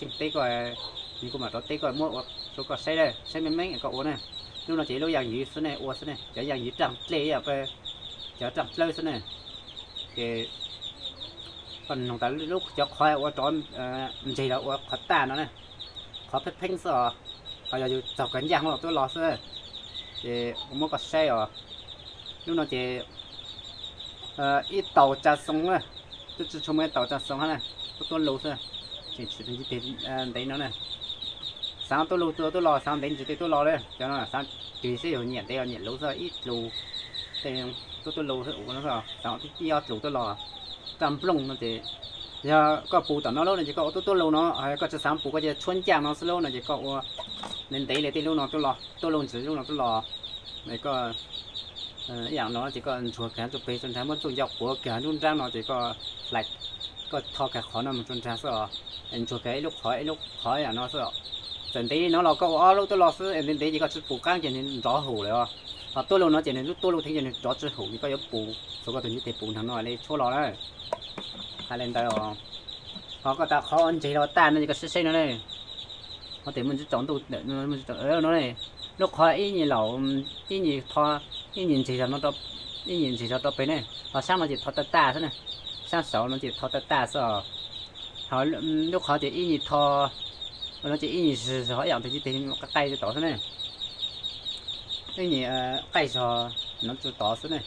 tseem teb koj, nws kuj mam rov teb koj muab ua rau koj saib, saib meej meej koj ua na. Lub no ces lub yaj ywm xwb ne, ua xwb ne, cov yaj ywm raaj dlej, cov raaj dlawb xwb ne. Ces koj noog tas lub cov qhov ua rov ntseg los ua qhov taj no na, qhov pheeb pheeb xwb os. Ho yog yus txaug kawg ncaj hmo los tuaj los xwb, ces muab koj saib os. Lub no ces ib taus tsa xoo na, twb tsis tshua muaj ib taus tsa xoo hab na, tuab tuab lu xwb. Tseem tshwm tus ntiv tes ntev no na. Xaav tuab lu tuaj los, xaav ntev ntsws tej tuaj los li cov no, xaav tig xwb yog nyiam ntev los nyiam luv xwb, ib lus tej tuab tuab lu xwb, ua no xwb, xaav ib ob lus tuaj los. Raj nplooj no ces yog koj pum tom no lub no ces koj ua tuab tuab lu no, koj tsis xaav pum koj cia tshuab ncaj no xwb lub no ces koj ua ntev ntev li tej lub no tuaj los, tuab lu ntsws lub no tuaj los. Koj ib yam no ces koj ntsuag kag rau peg rau nrag, muab txuj ncau quav kag nruab nrab no ces koj hlais, koj tho kag qhov no mus rau nrag xwb os. Ntsuag kag ib lub qhov ib lub qhov ib yam no xwb os. Txawm ntev li no los koj ua ob lub tuaj los xwb, ntev ntev ces koj tsis pum qaab ces nws nrov haum lawm os. Ho tuab lu no ces nws lub tuab lu thiab ces nws nrov tsis haum, koj yuav pum txhua koj tus ntiv tes pum nrag no li tshuab los na. Hais li ntawd os. Ho koj tas qhov ua ntseg los taj no ces koj saib saib no ne. Ho tes muaj ntsis tsaus ntuj ntawm no, lub qhov ib nyuag laus, ib nyuag tho, ib nyuag ntseg zog no, ib nyuag ntseg zog rau peg ne. Ho saab no ces tho taj taj xwb na, saab saud no ces tho taj taj xwb os. Ho lub qhov ces ib nyuag tho, no ces ib nyuag zig zog ib yam tus ntiv tes qaij qaij tod xwb ne. Ib nyuag qaij zog no tsuas tod xwb ne.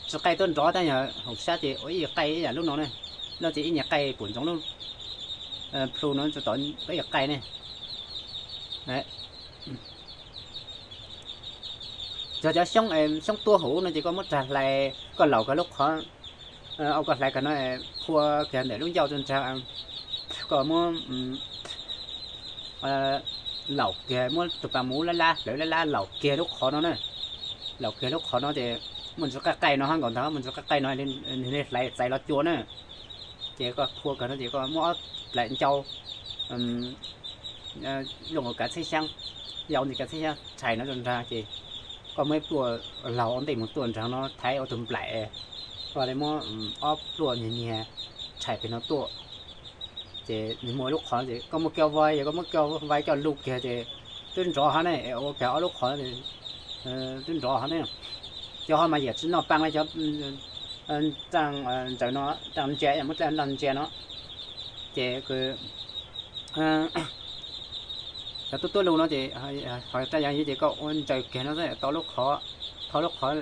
Tsis qaij tuaj nrov, tab yog haum sab ces ua ib nyuag qaij ib yam lub no ne. No ces ib nyuag qaij pum ntsoov lub plhu no tsuas tod ib nyuag qaij ne. Yog cov xyoob, xyoob tuab hauv no ces koj muab rag hlais, koj laum kag lub qhov, koj hlais kag no, phua kiag ntawm lub ncauj rau nrag, koj muab laum kiag, muab tus pas muv lab lab hlawv lab lab laum kiag lub qhov no na. Laum kiag lub qhov no ces muaj ntsis qaij qaij no hab nkaus ntag, muaj ntsis qaij qaij no nws li hlais txais los cua na. Ces koj phua kag no ces koj muab ob dlaim ncau, zoo nkaus kav txheeb xyaab, yau ntsis kav txheeb xyaab tshais no rau nrag ces koj muab ib pluaj laug ua ntej mus tuaj nrag no thaiv ua tus nplaim, koj li muab ob pluaj nyiag nyiag tshais peg no tuaj. Ces nws muaj lub qhov ces koj muab kiag vai, yog koj muab kiag vai coj lug kiag ces twb nrov hov ne, ua kiag ob lub qhov twb nrov hov ne. Cov ho mas yam tsis noj paaj li cov raaj ntsaws no, raaj ntsia, yam muab raaj ntsia no ces cov tuab tuab lu no ces ho raaj yaj ywm ces koj ua ntsaws kiag no xwb, tau lub qhov, tho lub qhov.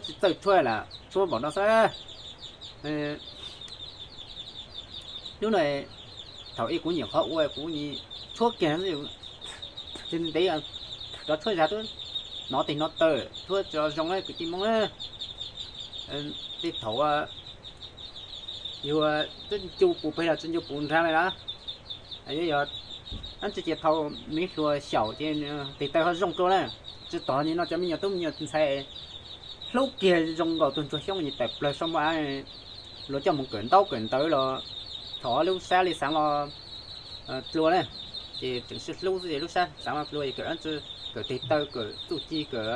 Tsis txawj tshuab lam tshuab npaum no xwb. Hnub no thaum ub kuv nyiam qhov ua kuv tshuab kiag, ntev ntev rov tshuab zag twb hnov tes hnov taw, tshuab tsis zoo na kwv tij Hmoob na. Tej thaum yus twb ncu puv pem los tsis ncu puv nrag li na. Yog dab tsi ces thaum me hluas xyaum ces tes taw ho zoo dua na. Tsis tos li no cov me nyuam tub me nyuam ntxhais hlub kiag zoo nkaus tus ntsuag xyoob es tawm plaws saum npoo av, luag coj mus kawm ntaub kawm ntawv los thaum lub sab li xaav los dlua na, ces tseem sib hlub xwb ces lub sab xaav los dlua es kawm dab tsi, kawm tes taw kawm txuj ci kawm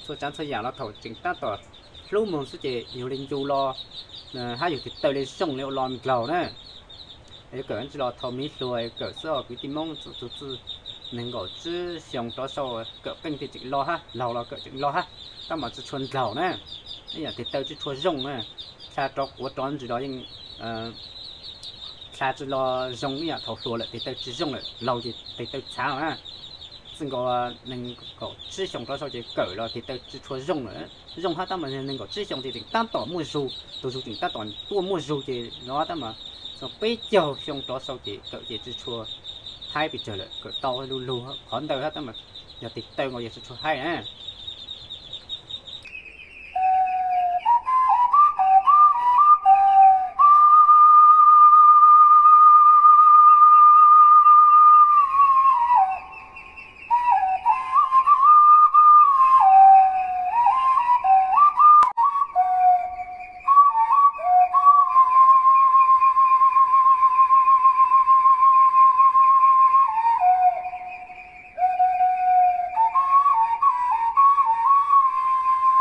txhua tsav txhua yam los thaum tseem tab tom hlub moog xwb ces yug li ncu los hab yug tes taw li zoo li ua los nplaug na. Yuav kawm dab tsi los thaum me hluas kawm xwb os kwv tij Hmoob, txug txug txug nees nkaum tsib xyoo rov sau kawm qeej ces tseem lo hab, laug los kawm tseem lo hab, tab mas tsis tshua nplaug na. Ib yam tes taw tsis tshua zoo na, dlha rov quav rov ntsis los yeej dlha tsis los zoo, ib yam thaum hluas lawm tes taw tsis zoo lawm, laug ces tes taw txhav na. Txij nkaus nees nkaum tsib xyoo rov sau ces kawm los tes taw tsis tshua zoo lawm. Zoo hab tab mas nees nkaum tsib xyoo ces tseem tab tom muaj zug, tus zug tseem tab tom tuaj muaj zug ces no tab mas txog peb caug xyoo rov sau ces kawm ces tsis tshua haib pes tsawg lawm, kawm tau lug lug qhov ntawd hab tab mas yog tes taw nkaus yog tsis tshua haib na.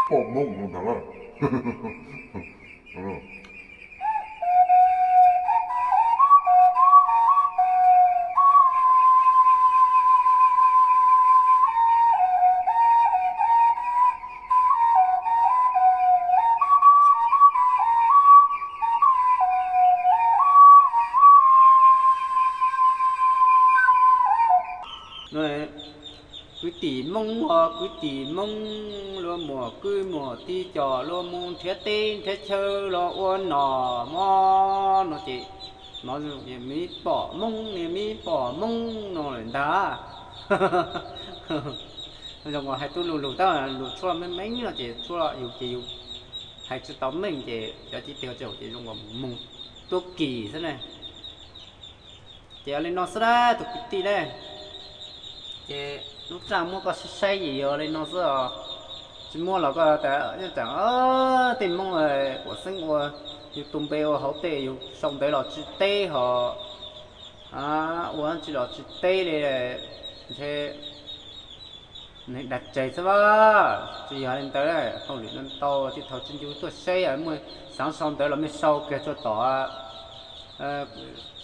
Pom Hmoob no ntag. Kwv tim Hmoob os, kwv tim Hmoob, luag muam kwv muam tij coj luag mus nrhiav teb nrhiav chaw los ua nom mog no ces, no, me pom Hmoob ne, me pom Hmoob no lawm ntag. Zoo uas hais tub lug lug tab lug tshuaj meej meej no ces tshuaj yus ces yus hais tsis tau meej ces cov tib teg tsis haum ces zoo uas moog tuab kis xwb ne. Ces yog li no xwb dab tus kwv tij ne. Ces lub raj muab koj saib saib ces yog li no xwb os. Tsis muab los koj tas tseem tej Hmoob kuam xeeb ua, yus tus npe ua hauv tej yus sau ntawv los tsis teb ho ua tsi los tsis teb li, ntshe neeg dag tseg xwb as. Tsis yog li ntawd, hauj lwm ntau tej thaum tsis ncu tuaj saib, muaj xaav sau ntawv los mej sau kag tsuag tom,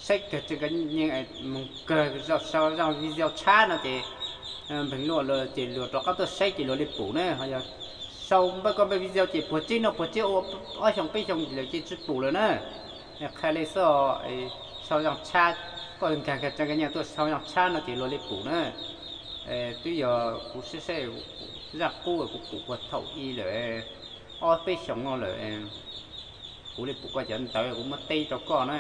saib kag tseem kag nyeej moog kag sau zaj video tshab no ces npeeg luag ces luag rov qab tuaj saib ces luag li pum na. Ho yog sau npawb koj npawb video ces puag tsib no puag tsib ua ob xyoos peb xyoos lawm ces tsis pum lawm na. Qha li xwb os, sau zaj tshab, koj nkag kag tseem kag nyeej tuaj sau zaj tshab no ces luag li pum na. Twb yog kuv saib saib zaj qub kuv pum puag thaum ub lawm, ob peb xyoos no lawm. Kuv li pum koj cov ntawv kuv muab teb rau koj na.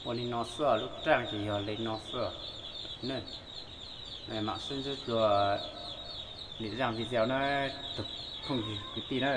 Ua li no xwb, lub raj ces yog li no xwb. Mam sib ntsib dua lwm zaj video na, tus phooj ywg kwv tij na.